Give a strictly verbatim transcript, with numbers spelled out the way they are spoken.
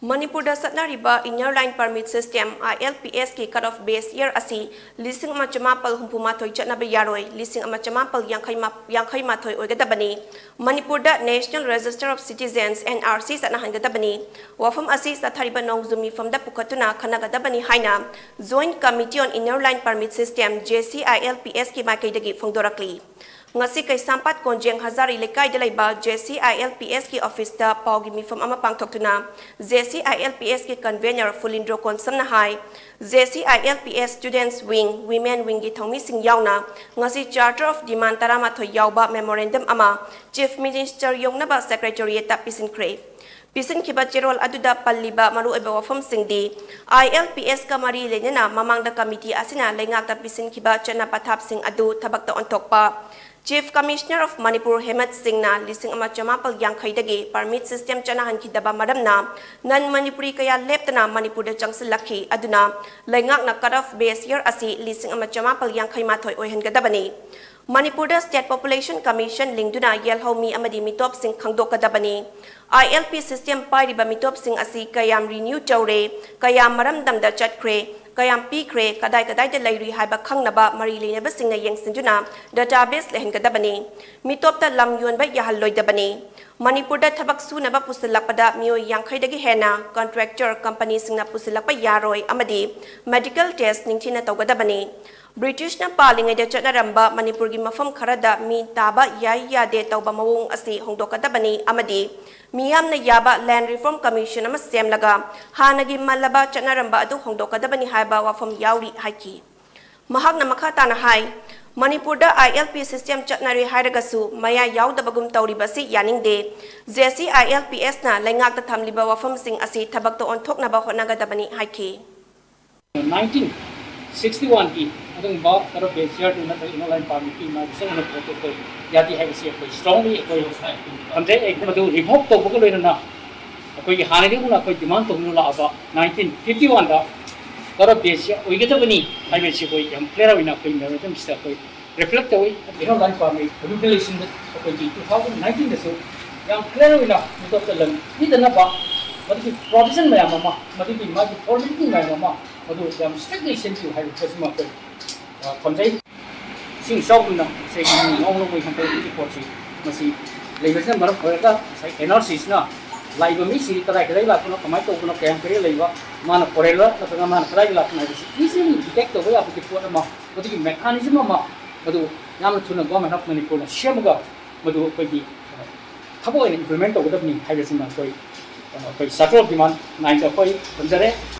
ꯃꯅꯤꯄꯨꯔꯗ ꯆꯠꯅꯔꯤꯕ Inner Line Permit System, I L P S ꯀꯤ cut off base year ꯑꯁꯤ ꯂꯤꯁꯤꯡ ꯑꯃ ꯆꯃꯥꯄꯜ ꯍꯨꯝꯐꯨ ꯃꯥꯊꯣꯏ ꯆꯠꯅꯕ ꯌꯥꯔꯣꯏ, ꯂꯤꯁꯤꯡ ꯑꯃ ꯆꯃꯥꯄꯜ ꯌꯥꯡꯈꯩ ꯃꯥ-, ꯌꯥꯡꯈꯩ ꯃꯥꯊꯣꯏ ꯑꯣꯏꯒꯗꯕꯅꯤ꯫ ꯃꯅꯤꯄꯨꯔꯗ National Register of Citizens, N R C, ꯆꯠꯅꯍꯟꯒꯗꯕꯅꯤ꯫ ꯋꯥꯐꯝ ꯑꯁꯤ ꯆꯠꯊꯔꯤꯕ ꯅꯣꯡꯖꯨ ꯃꯤꯐꯝꯗ ꯄꯨꯈꯠꯇꯨꯅ ꯈꯟꯅꯒꯗꯕꯅꯤ ꯍꯥꯏꯅ Joint Committee on Inner Line Permit System, J C I L P S ꯀꯤ ꯃꯥꯏꯀꯩꯗꯒꯤ ꯐꯣꯡꯗꯣꯔꯛꯂꯤ꯫ ꯉꯁꯤ ꯀꯩꯁꯥꯝꯄꯥꯠ ꯀꯣꯟꯖꯦꯡ ꯍꯖꯥꯔꯤ ꯂꯩꯀꯥꯏꯗ ꯂꯩꯕ J C I L P S ꯀꯤ office ꯇ ꯄꯥꯎꯒꯤ ꯃꯤꯐꯝ ꯑꯃ ꯄꯥꯡꯊꯣꯛꯇꯨꯅ J C I L P S ꯀꯤ convener ꯐꯨꯂꯤꯟꯗ꯭ꯔꯣ ꯀꯣꯟꯁꯝꯅ high, J C I L P S Students Wing, Women Wing ꯒꯤ ꯊꯧꯃꯤꯁꯤꯡ ꯌꯥꯎꯅ ꯉꯁꯤ Charter of Demand ꯇꯔꯥꯃꯥꯊꯣꯏ ꯌꯥꯎꯕ memorandum ꯑꯃ Chief Minister ꯌꯧꯅꯕ Secretariat ꯇ ꯄꯤꯁꯤꯟꯈ꯭ꯔꯦ꯫ ꯄꯤꯁꯤꯟꯈꯤꯕ ꯆꯦꯔꯣꯜ ꯑꯗꯨꯗ ꯄꯜꯂꯤꯕ ꯃꯔꯨꯑꯣꯏꯕ ꯋꯥꯐꯝꯁꯤꯡꯗꯤ, I L P S ꯀ ꯃꯔꯤ ꯂꯩꯅꯅ ꯃꯃꯥꯡꯗ committee ꯑꯁꯤꯅ ꯂꯩꯉꯥꯛꯇ ꯄꯤꯁꯤꯟꯈꯤꯕ ꯆꯠꯅ ꯄꯊꯥꯞꯁꯤꯡ ꯑꯗꯨ ꯊꯕꯛꯇ ꯑꯣꯟꯊꯣꯛꯄ, Chief Commissioner of Manipur ꯍꯦꯃꯠ ꯁꯤꯡꯅ ꯂꯤꯁꯤꯡ ꯑꯃ ꯆꯃꯥꯄꯜ ꯌꯥꯡꯈꯩꯗꯒꯤ permit system ꯆꯠꯅꯍꯟꯈꯤꯗꯕ ꯃꯔꯝꯅ non Manipuri ꯀꯌꯥ ꯂꯦꯞꯇꯅ ꯃꯅꯤꯄꯨꯔꯗ ꯆꯪꯁꯤꯜꯂꯛꯈꯤ꯫ ꯑꯗꯨꯅ ꯂꯩꯉꯥꯛꯅ cut off base year ꯑꯁꯤ ꯂꯤꯁꯤꯡ ꯑꯃ ꯆꯃꯥꯄꯜ ꯌꯥꯡꯈꯩ ꯃꯥꯊꯣꯏ ꯑꯣꯏꯍꯟꯒꯗꯕꯅꯤ꯫ ꯃꯅꯤꯄꯨꯔꯗ State Population Commission ꯂꯤꯡꯗꯨꯅ ꯌꯦꯜꯍꯧꯃꯤ ꯑꯃꯗꯤ ꯃꯤꯇꯣꯞꯁꯤꯡ ꯈꯪꯗꯣꯛꯀꯗꯕꯅꯤ꯫ I L P system ꯄꯥꯏꯔꯤꯕ ꯃꯤꯇꯣꯞꯁꯤꯡ ꯑꯁꯤ ꯀꯌꯥꯝ renew ꯇꯧꯔꯦ, ꯀꯌꯥꯝ ꯃꯔꯝꯗꯝꯗ ꯆꯠꯈ꯭ꯔꯦ, ꯀꯌꯥꯝ ꯄꯤꯈ꯭ꯔꯦ, ꯀꯗꯥꯏ ꯀꯗꯥꯏꯗ ꯂꯩꯔꯤ ꯍꯥꯏꯕ ꯈꯪꯅꯕ ꯃꯔꯤ ꯂꯩꯅꯕꯁꯤꯡꯅ ꯌꯦꯡꯁꯤꯟꯗꯨꯅ database ꯂꯩꯍꯟꯒꯗꯕꯅꯤ꯫ ꯃꯤꯇꯣꯞꯇ ꯂꯝ ꯌꯣꯟꯕ ꯌꯥꯍꯜꯂꯣꯏꯗꯕꯅꯤ꯫ ꯃꯅꯤꯄꯨꯔꯗ ꯊꯕꯛ ꯁꯨꯅꯕ ꯄꯨꯁꯤꯜꯂꯛꯄꯗ ꯃꯤꯑꯣꯏ ꯌꯥꯡꯈꯩꯗꯒꯤ ꯍꯦꯟꯅ contractor companyꯁꯤꯡꯅ ꯄꯨꯁꯤꯜꯂꯛꯄ ꯌꯥꯔꯣꯏ ꯑꯃꯗꯤ medical test ꯅꯤꯡꯊꯤꯅ ꯇꯧꯒꯗꯕꯅꯤ꯫ ꯕ꯭ꯔꯤꯇꯤꯁꯅ ꯄꯥꯜꯂꯤꯉꯩꯗ ꯆꯠꯅꯔꯝꯕ ꯃꯅꯤꯄꯨꯔꯒꯤ ꯃꯐꯝ ꯈꯔꯗ ꯃꯤ ꯇꯥꯕ ꯌꯥꯏ ꯌꯥꯗꯦ ꯇꯧꯕ ꯃꯑꯣꯡ ꯑꯁꯤ ꯍꯣꯡꯗꯣꯛꯀꯗꯕꯅꯤ ꯑꯃꯗꯤ ꯃꯤꯌꯥꯝꯅ ꯌꯥꯕ Land Reform Commission ꯑꯃ ꯁꯦꯝꯂꯒ ꯍꯥꯟꯅꯒꯤ ꯃꯜꯂꯕ ꯆꯠꯅꯔꯝꯕ ꯑꯗꯨ ꯍꯣꯡꯗꯣꯛꯀꯗꯕꯅꯤ ꯍꯥꯏꯕ ꯋꯥꯐꯝ ꯌꯥꯎꯔꯤ ꯍꯥꯏꯈꯤ꯫ ꯃꯍꯥꯛꯅ ꯃꯈꯥ ꯇꯥꯅ ꯍꯥꯏ, ꯃꯅꯤꯄꯨꯔꯗ I L P system ꯆꯠꯅꯔꯦ ꯍꯥꯏꯔꯒꯁꯨ ꯃꯌꯥ ꯌꯥꯎꯗꯕꯒꯨꯝ ꯇꯧꯔꯤꯕꯁꯤ ꯌꯥꯅꯤꯡꯗꯦ꯫ J C I L P Sꯅ ꯂꯩꯉꯥꯛꯇ ꯊꯝꯂꯤꯕ ꯋꯥꯐꯝꯁꯤꯡ ꯑꯁꯤ ꯊꯕꯛꯇ ꯑꯣꯟꯊꯣꯛꯅꯕ ꯍꯣꯠꯅꯒꯗꯕꯅꯤ ꯍꯥꯏꯈꯤ꯫ ꯅꯥꯏꯟꯇꯤꯟ ꯁꯤꯛꯁꯇꯤ ꯋꯥꯟꯒꯤ ꯑꯗꯨꯒꯨꯝꯕ ꯀꯔꯞ ꯕꯦꯁꯤꯌꯥꯔꯗꯨ ꯅꯠꯇ꯭ꯔꯒ ꯏꯅꯔ ꯂꯥꯏꯟ ꯄꯥꯔꯃꯤꯠꯀꯤ ꯃꯥꯒꯤ ꯆꯠꯅꯕ ꯄꯣꯠꯇꯨ ꯑꯩꯈꯣꯏ ꯌꯥꯗꯦ ꯍꯥꯏꯕꯁꯤ ꯑꯩꯈꯣꯏ strongly ꯑꯩꯈꯣꯏ ꯊꯝꯖꯩ꯫ ꯑꯩ ꯃꯗꯨ ꯔꯤꯚꯣꯛ ꯇꯧꯕꯒ ꯂꯣꯏꯅꯅ ꯑꯩꯈꯣꯏꯒꯤ ꯍꯥꯟꯅꯗꯒꯤ ꯍꯧꯅ ꯑꯩꯈꯣꯏ ꯗꯤꯃꯥꯟ ꯇꯧꯗꯨꯅ ꯂꯥꯛꯑꯕ ꯅꯥꯏꯟꯇꯤꯟ ꯐꯤꯐꯇꯤ ꯋꯥꯟꯗ ꯀꯔꯞ ꯕꯦꯁꯁꯤ ꯑꯣꯏꯒꯗꯕꯅꯤ ꯍꯥꯏꯕꯁꯤ ꯑꯩꯈꯣꯏ ꯌꯥꯝ ꯀ꯭ꯂꯤꯌꯥꯔ ꯑꯣꯏꯅ ꯑꯩꯈꯣꯏ ꯃꯦꯃꯣꯔꯦꯟꯗꯝꯁꯤꯗ ꯑꯩꯈꯣꯏ ꯔꯤꯐ꯭ꯂꯦꯛ ꯇꯧꯏ꯫ ꯏꯅꯔ ꯂꯥꯏꯟ ꯄꯥꯔꯃꯤꯠ ꯔꯤꯒꯨꯂꯦꯁꯟꯗ ꯑꯩꯈꯣꯏꯒꯤ ꯇꯨ ꯊꯥꯎꯖꯟ ꯅꯥꯏꯟꯇꯤꯟꯗꯁꯨ ꯌꯥꯝ ꯀ꯭ꯂꯤꯌꯥꯔ ꯑꯣꯏꯅ ꯃꯤꯇꯣꯞꯇ ꯂꯝ ꯄꯤꯗꯅꯕ ꯃꯗꯨꯒꯤ provision ꯃꯌꯥꯝ ꯑꯃ, ꯃꯗꯨꯒꯤ ꯃꯥꯒꯤ formality ꯃꯌꯥꯝ ꯑꯃ, ꯃꯗꯨ ꯌꯥꯝ strictly ꯁꯦꯝꯕꯤꯌꯨ ꯍꯥꯏꯕ ꯄꯣꯠꯁꯤꯃ ꯑꯩꯈꯣꯏ, ꯑ, ꯊꯝꯖꯩ꯫ ꯏꯁꯤꯡ ꯏꯆꯥꯎꯒꯨꯝꯅ ꯉꯁꯥꯏꯒꯤ ꯉꯥꯎ ꯉꯧꯕꯒꯤ ꯍꯟꯊꯔꯛꯄꯒꯤ ꯄꯣꯠꯁꯤ, ꯃꯁꯤ ꯂꯩꯕꯁꯤꯅ ꯃꯔꯝ ꯑꯣꯏꯔꯒ ꯉꯁꯥꯏ NRCꯁꯤꯅ ꯂꯥꯛꯏꯕ ꯃꯤꯁꯤ ꯀꯗꯥꯏ ꯀꯗꯥꯏ ꯂꯥꯛꯄꯅꯣ, ꯀꯃꯥꯏꯅ ꯇꯧꯕꯅꯣ, ꯀꯌꯥꯝ ꯀꯨꯏꯔꯦ ꯂꯩꯕ, ꯃꯥꯅ foreignꯔ ꯅꯠꯇ꯭ꯔꯒ ꯃꯥꯅ ꯀꯗꯥꯏꯗ ꯂꯥꯛꯄꯅꯣ ꯍꯥꯏꯕꯁꯤ easily detect ꯇꯧꯕ ꯌꯥꯕꯒꯤ ꯄꯣꯠ ꯑꯃ, ꯃꯗꯨꯒꯤ mechanism ꯑꯃ, ꯃꯗꯨ ꯌꯥꯝꯅ ꯊꯨꯅ Government of ꯃꯅꯤꯄꯨꯔꯅ ꯁꯦꯝꯃꯒ ꯃꯗꯨ ꯑꯩꯈꯣꯏꯒꯤ, ꯑ, ꯊꯕꯛ ꯑꯣꯏꯅ implement ꯇꯧꯒꯗꯕꯅꯤ ꯍꯥꯏꯕꯁꯤꯃ ꯑꯩꯈꯣꯏ, ꯑ, ꯑꯩꯈꯣꯏ Charter of Demand nineꯗ ꯑꯩꯈꯣꯏ ꯊꯝꯖꯔꯦ꯫